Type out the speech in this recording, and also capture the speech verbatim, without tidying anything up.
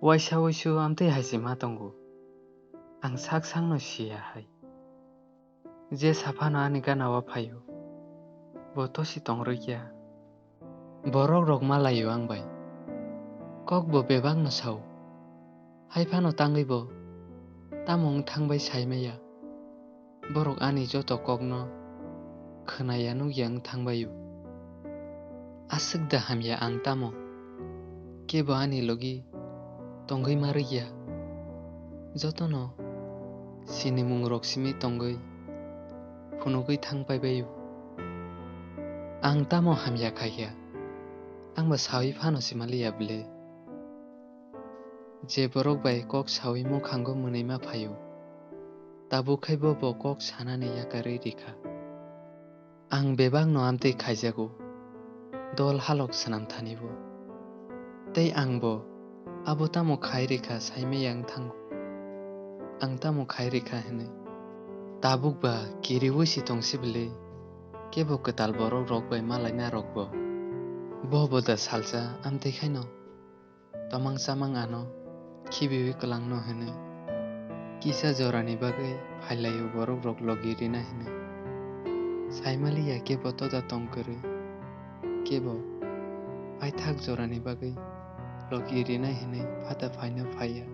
Waisa waisu amtwi hai se ma tongo, ang sak sakno siya hai. Je saphano ani gana-o phaio, bo tosi tong rwkya. Borok rok ma laio ang bai, kok bo bebak no sao. Hai phano tangwi bo tamo wng thang bai sai maya. Borok ani joto kokno khwnaya nukya wng thang baio. Aswk da hamya ang tamo, kebo ani logi tongwi ma rwkya. Jotono sinimung rok simi tongwi phunugwi thang pai baio. Ang tamo hamya khaikha, ang bo sawi phano sima liya bwle. Je borok bai kok sawi mukhango mwnwi ma phaio, tabuk khai bo bo kok sanani yakarwi rikha. Ang bebakno amtwi khaijago, dol halok swnam thanibo. Tei ang bo abo tamo khai rikha saimaya wng thango. Ang tamo khai rikha hwnwi. Tabuk ba kiriwi si tongsi bwle, kebo kwtal borok rok bai malaina rok bo. Bo bo da salsa amtwi khaino. Tomang chamang ano khibiwi kwlangno hwnwi. Kisa jorani bagwi phailaio borok rok logi rina hwnwi. Saimaliya kebo toda tong kwrwi, kebo paithak jorani bagwi logi rinai hwnwi phata phaino phaiya.